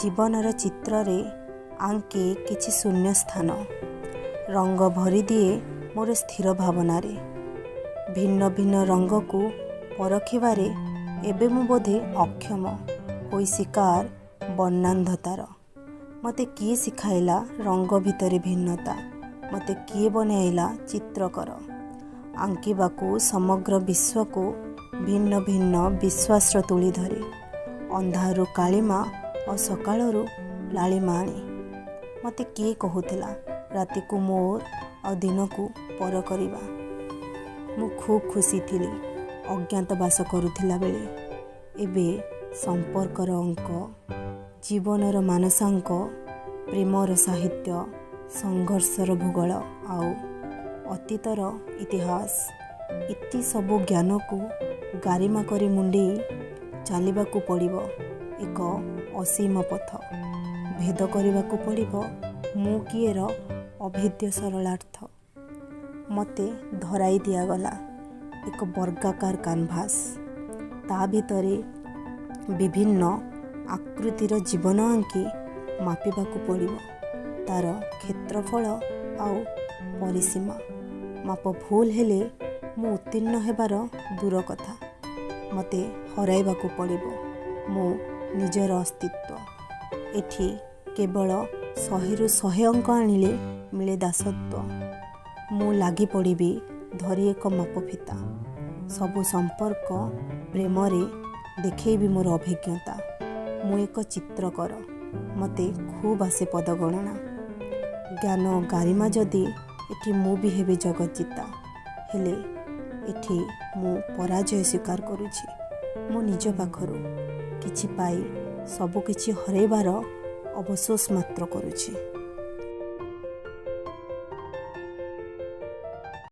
ଜୀବନର ଚିତ୍ରରେ ଆଙ୍କେ କିଛି ଶୂନ୍ୟସ୍ଥାନ, ରଙ୍ଗ ଭରିଦିଏ ମୋର ସ୍ଥିର ଭାବନାରେ। ଭିନ୍ନ ଭିନ୍ନ ରଙ୍ଗକୁ ପରଖିବାରେ ଏବେ ମୁଁ ବୋଧେ ଅକ୍ଷମ ହୋଇ ଶିକାର ବର୍ଣ୍ଣାନ୍ଧତାର। ମୋତେ କିଏ ଶିଖାଇଲା ରଙ୍ଗ ଭିତରେ ଭିନ୍ନତା? ମୋତେ କିଏ ବନାଇଲା ଚିତ୍ରକର, ଆଙ୍କିବାକୁ ସମଗ୍ର ବିଶ୍ୱକୁ ଭିନ୍ନ ଭିନ୍ନ ବିଶ୍ୱାସର ତୂଳୀ ଧରି, ଅନ୍ଧାରରୁ କାଳିମା ଓ ସକାଳରୁ ଲାଳିମା ଆଣି? ମୋତେ କିଏ କହୁଥିଲା ରାତିକୁ ମୋର ଆଉ ଦିନକୁ ପର କରିବା? ମୁଁ ଖୁବ୍ ଖୁସି ଥିଲି ଅଜ୍ଞାତବାସ କରୁଥିଲା ବେଳେ। ଏବେ ସମ୍ପର୍କର ଅଙ୍କ, ଜୀବନର ମାନସାଙ୍କ, ପ୍ରେମର ସାହିତ୍ୟ, ସଂଘର୍ଷର ଭୂଗୋଳ ଆଉ ଅତୀତର ଇତିହାସ, ଇତି ସବୁ ଜ୍ଞାନକୁ ଗାରିମା କରି ମୁଣ୍ଡେଇ ଚାଲିବାକୁ ପଡ଼ିବ ଏକ ଅସୀମ ପଥ। ଭେଦ କରିବାକୁ ପଡ଼ିବ ମୁଁ କିଏର ଅଭେଦ୍ୟ ସରଳାର୍ଥ। ମୋତେ ଧରାଇ ଦିଆଗଲା ଏକ ବର୍ଗାକାର କାନଭାସ୍। ତା ଭିତରେ ବିଭିନ୍ନ ଆକୃତିର ଜୀବନ ଆଙ୍କି ମାପିବାକୁ ପଡ଼ିବ ତା'ର କ୍ଷେତ୍ରଫଳ ଆଉ ପରିସୀମା। ମାପ ଭୁଲ ହେଲେ ମୁଁ ଉତ୍ତୀର୍ଣ୍ଣ ହେବାର ଦୂର କଥା, ମୋତେ ହରାଇବାକୁ ପଡ଼ିବ ମୋ ନିଜର ଅସ୍ତିତ୍ୱ। ଏଠି କେବଳ 100ରୁ 100 ଅଙ୍କ ଆଣିଲେ ମିଳେ ଦାସତ୍ୱ। ମୁଁ ଲାଗିପଡ଼ିବି ଧରି ଏକ ମାପଫିତା। ସବୁ ସମ୍ପର୍କ ପ୍ରେମରେ ଦେଖେଇବି ମୋର ଅଭିଜ୍ଞତା। ମୁଁ ଏକ ଚିତ୍ରକର, ମୋତେ ଖୁବ୍ ଆସେ ପଦଗଣନା। ଜ୍ଞାନ ଗାରିମା ଯଦି ଏଠି ମୁଁ ବି ହେବି ଜଗତଜିତା, ହେଲେ ଏଠି ମୁଁ ପରାଜୟ ସ୍ୱୀକାର କରୁଛି ମୋ ନିଜ ପାଖରୁ। କିଛି ପାଇ ସବୁକିଛି ହରାଇବାର ଅବସୋସ ମାତ୍ର କରୁଛି।